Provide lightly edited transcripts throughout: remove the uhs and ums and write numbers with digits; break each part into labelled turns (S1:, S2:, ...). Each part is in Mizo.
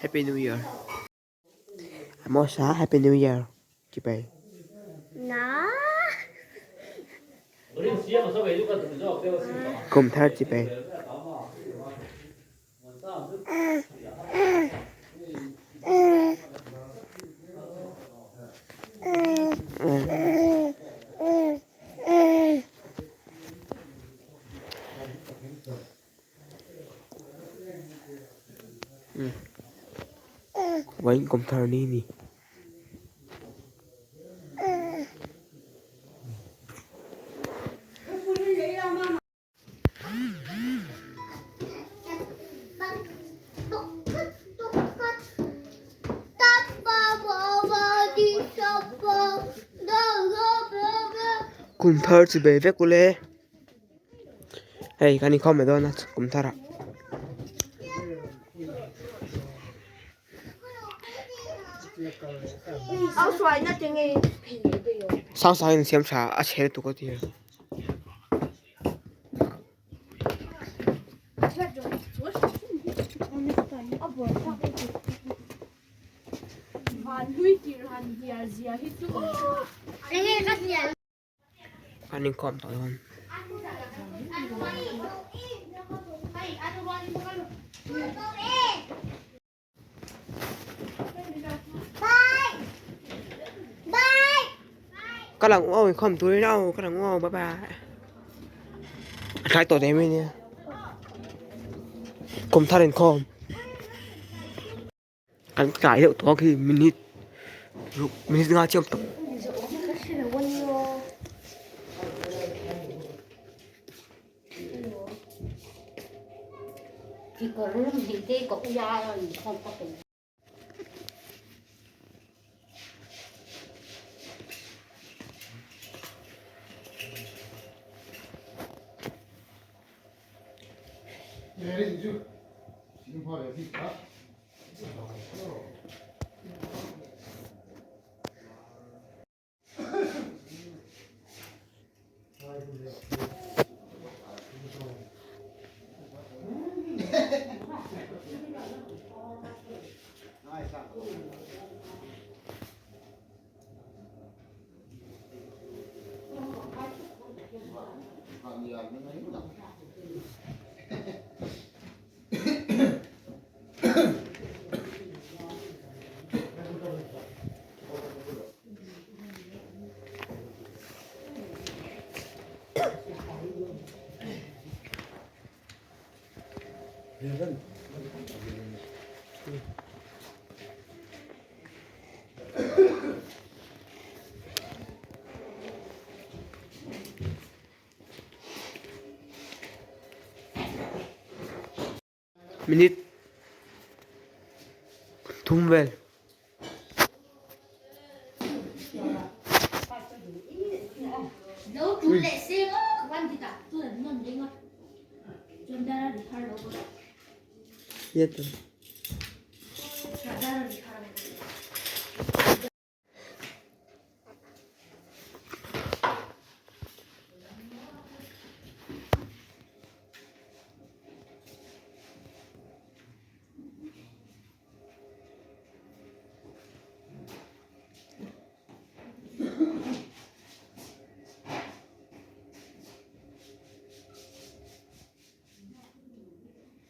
S1: Happy New Year. Amosa Happy New Year chibai. Kum thar chibai. Vawiin kum thar ni ni. Kum thar chibai vek ule. Hei kan inkhawm mai dawn a kum tharah. Sang sang in siam tha a chhe lutuk a ti a. Kan inkhawm tawh dawn. Ka lang uau inkhawm turin au ka lang uau bye bye. A tlai tawh daih mai nia. Kum thar inkhawm. Kan tlai deuh tawh a khi minute ruk minute nga chiang tawh. Minute thum vel.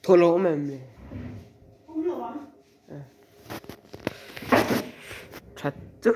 S1: Thaw lo awm em le?
S2: Awm lo ang.
S1: That chu.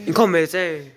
S1: Inkhawm ve che.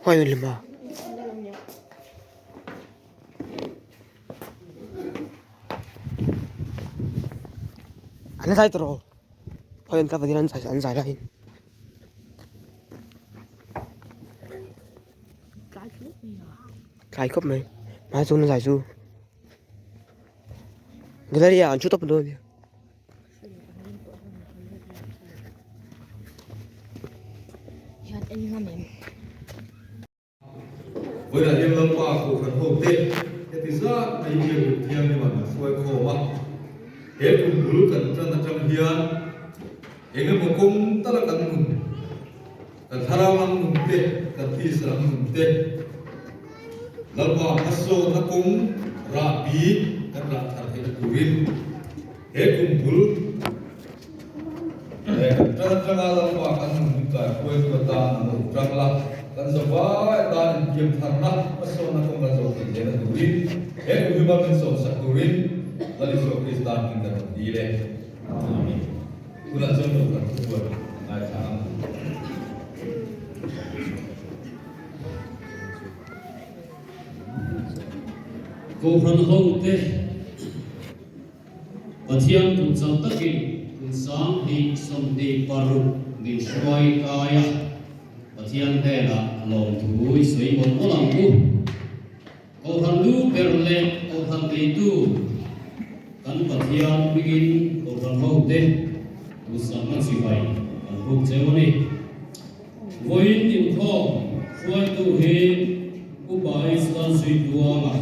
S1: Khawi in lim a. An zai tawh rawh khawi an kal an zai an zai laiin. Tlai khawp mai hmai chhung an zai chu gallery ah an thu tawp dawn a nia.
S3: Vawiinah hian Lalpa Kohhran hote heti zat mai biak uk thianghlim ah kan hruai khawm a, he kum bul kan tan atang hian eng emaw kawng tala kan nun, kan thlarau lam nun te, kan thisa lam nun te, Lalpa hmasawnna kawng rahbi kan rah thar theihna turin he kum bul He kan tan atanga Lalpa kan nun min kai hruaitu atan an lo tang la, kan zavai atan inpiam tharna hmasawnna kawng kan zawh theih zehna turin he kum hi mal min sawmsak turin Lal Isua Krista hming kan rawn dil e. Amen. Tunah chuan lo kan thubuan ngaithla ang.
S4: Kohhran hote Pathian kutchal takin kum 2026 min hruai kai a, Pathian hnenah lawmthu i sawi mawlh mawlh ang u. Kohhran lu ber leh kohhran neitu kan Pathian hmingin kohhran hote duhsakna chibai kan buk cheu a ni. Vawiin inkhawm hruaitu hi Upa Israel Zuituanga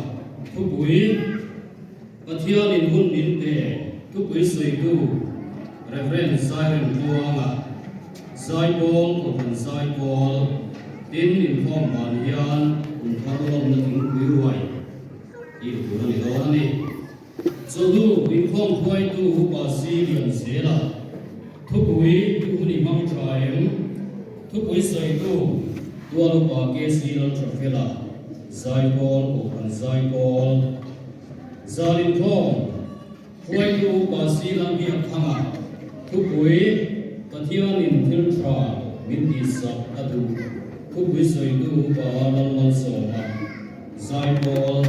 S4: thupui Pathianin hun min pe thupui sawitu Rev. Zairem Tluanga Zaipawl Kohhran Zaipawl tin inkhawm ban hian kum thar lawmna thingpui ruai tih tur a ni dawn a ni. Chawhnu inkhawm hruaitu Upa Si Lianzela thupui i hun i hmang tha em? Thupui sawitu Tual Upa KC Lalthafela Zaipawl Kohhran Zaipawl Zan inkhawm hruaitu Upa Si Lalbiakthanga thupui Pathianin thil tha min tihsak a duh thupui sawitu Upa Lalmalsawma Zaipawl.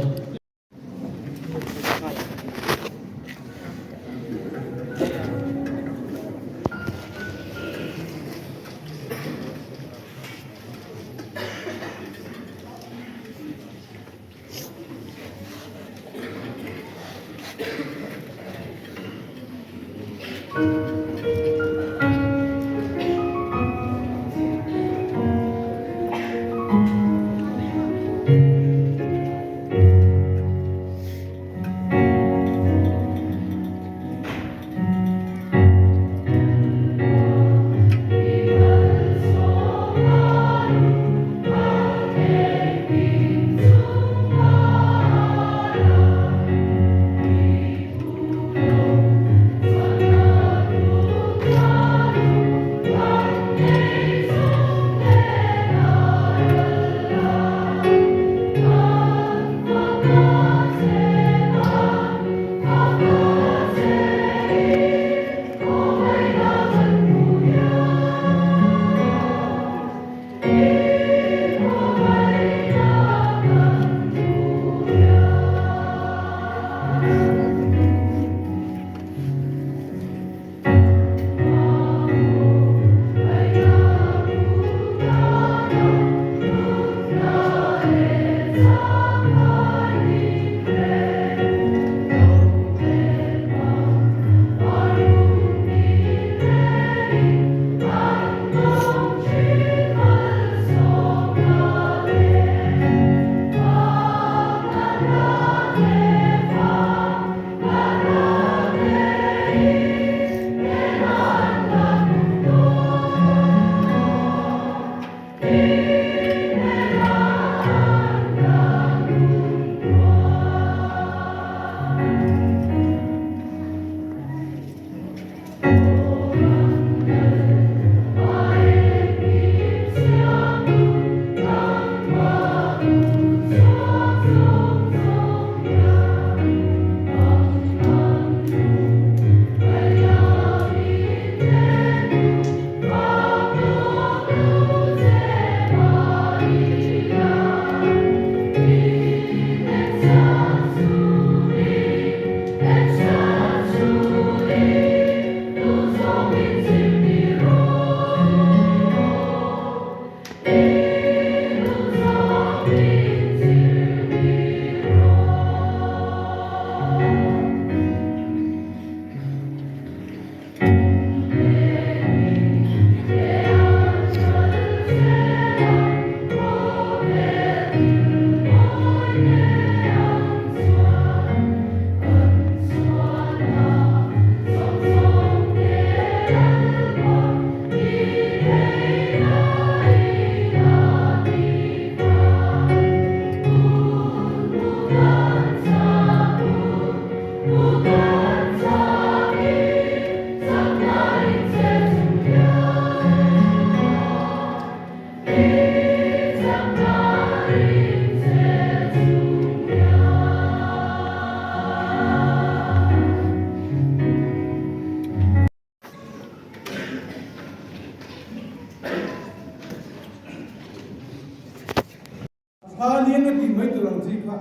S5: Thla nia tih mai tur ang chi kha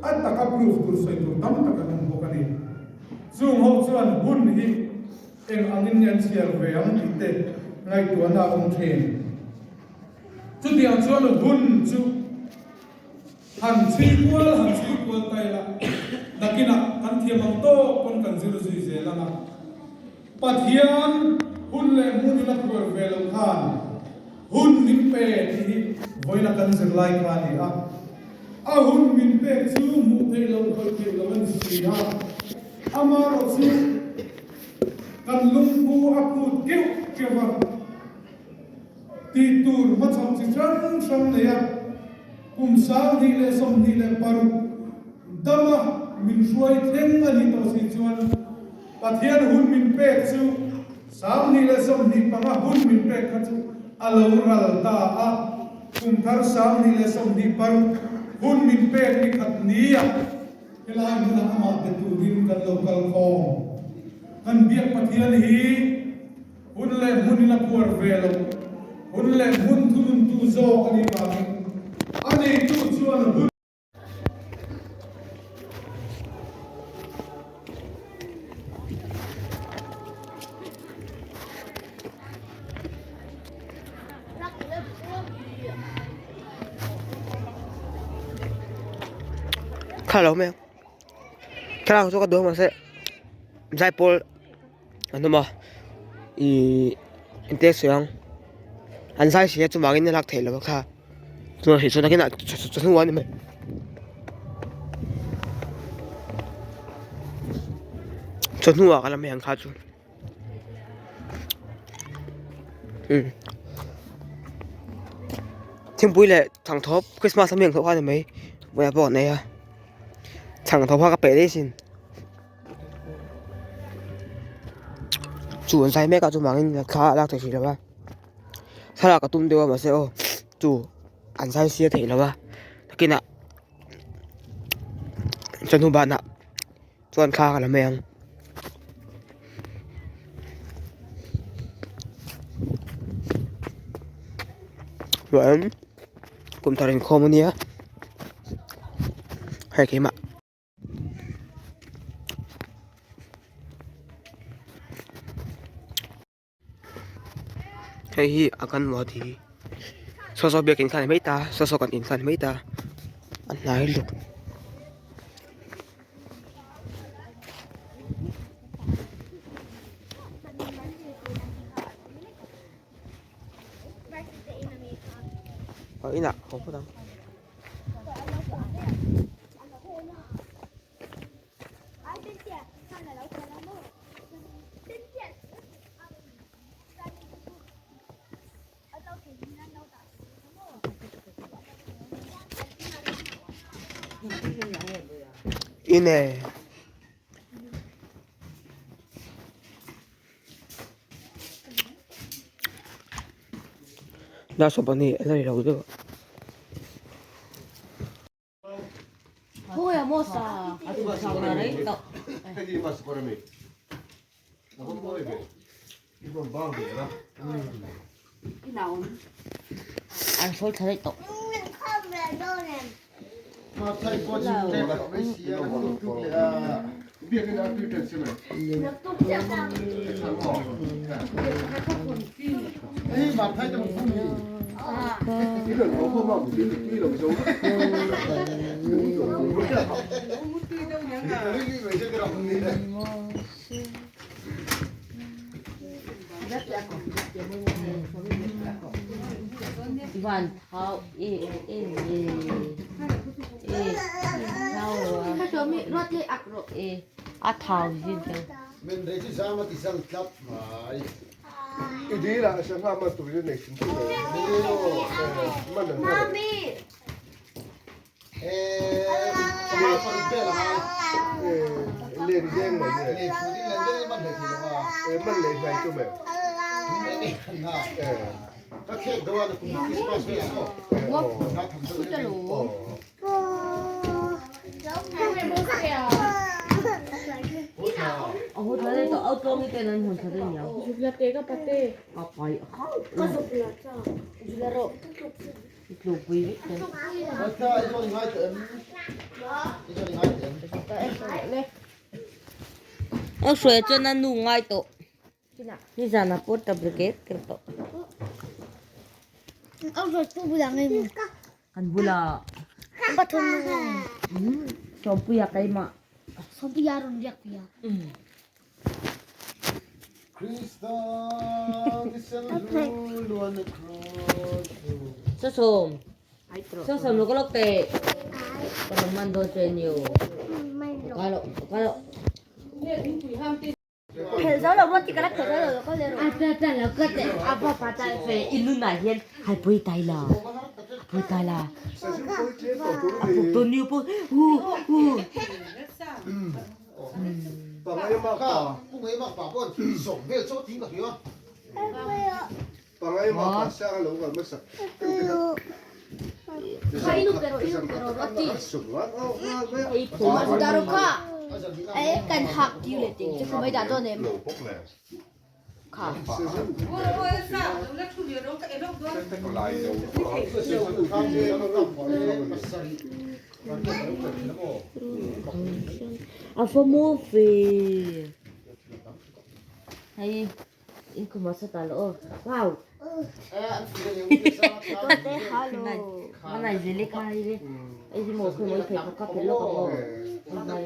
S5: a taka proof tur sawi tur tam tak an awm bawk a ni. Chung ho chuan hun hi eng angin nge an chhiar ve ang tih te ngaihtuahna a awm thin. Chutiang chuan hun chu han chhui kual han chhui kual ta ila, nakinah kan thiam ang tawk pawn kan zir zui zel ang a. Pathian hun leh hmun in a phuar ve loh khan hun min pe tih hi vawiina kan zirlai kha a ni a. A hun min pek chu hmuh theih loh khawih theih loh a ni si a. Amaherawh chu kan lungphu a phut keuh keuh a. Tih tur hmachhawp chi hrang hrang nei a, kum 2026 dama min hruai thleng a nih tawh si chuan Pathian hun min pek chu 2025 hun min pek kha chu a lo ral ta a, kum thar 2026 hun min pek ni khat nia helai hmunah amah be turin kan lo kal khawm. Kan biak Pathian hi. Hun leh hmun in a phuar ve lo. Hun leh hmun thununtu zawk a nih vangin a neitu chuan hun.
S1: Kha lo mai ang. Thlalak chu ka duh mahse zaipawl an awm a ihh engtia sawi ang an zai si a chuvangin a lak theih loh a kha chuan hei chuan nakinah chawhnu a ni mai. Chawhnu ah ka la mai ang kha chu umm thingpui leh thangthawp christmas a mi ang tho kha a ni mai vawiah pawh an ei a thangthawp kha ka peih daih asin. Chu an zai mek a chuvangin thla a lak thei hrih lo a thlalak a tum deuh a mahse aw chu an zai sia theih lo a nakinah chawhnu banah chuan thla ka la mai ang. Chuan kum thar inkhawm a nia hei keimah. Hei hi a kan wadi saw saw biakin kha a ni mai ta saw saw kan in kha a ni mai ta a hnai lutuk. Aw inah haw phawt ang. Ine. Dar sawmpahnih a la ri lo deuh.
S6: I tlukpui vek dawn. A hruai chuan a nu ngai tawh. Nizan ah pawh tap ri ker ker tawh. Kan bulah. Sawmpuia keimah. Sawsawm. Sawsawm lo ka lawk teh. Ka rawn man dawn che ni o. Ka lo ka lo. I nunah hian haipui tai la haipui tai la a puk dawn ni pawh hu hu. A fa movie hei in khuma sa ta lo aw wow mana zele kha hei le hei hi maw khawi maw i pheikhawk kha phelh lawk ang aw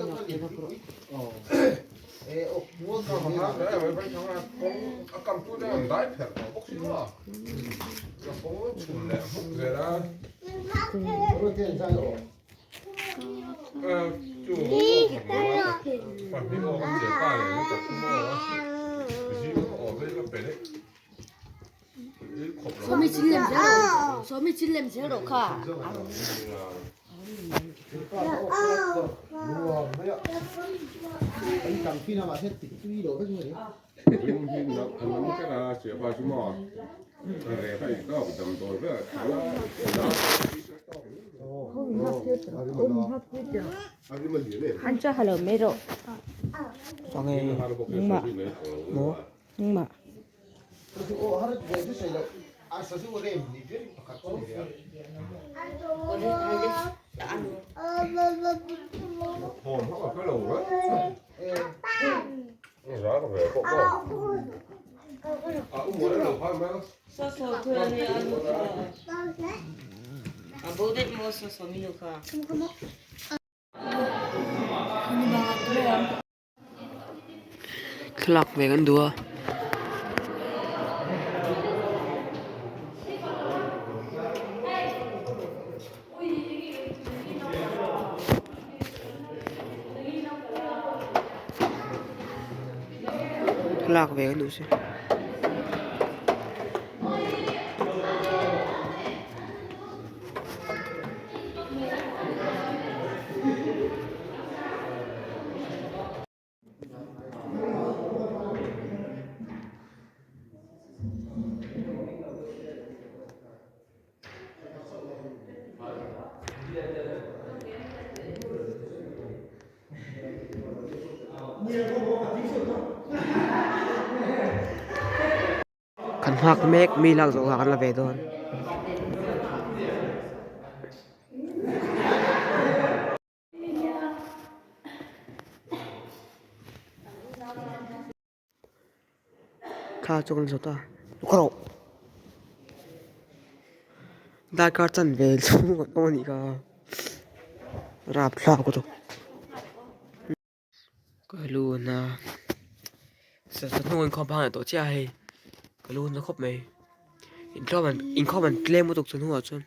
S1: Thlalak ve kan duh a. Thlalak ve kan duh si. Kan nghak mek mi lak zawh ah kan la ve dawn. Thla chu kan zawt a kawrh darkar chanve chhung an awm anih kha rapthlak lutuk ka lu a na chawhnu inkhawm phang leh tawh chiah a hei ka lu a na khawp mai inkhawm an inkhawm an tlem lutuk chawhnu ah chuan.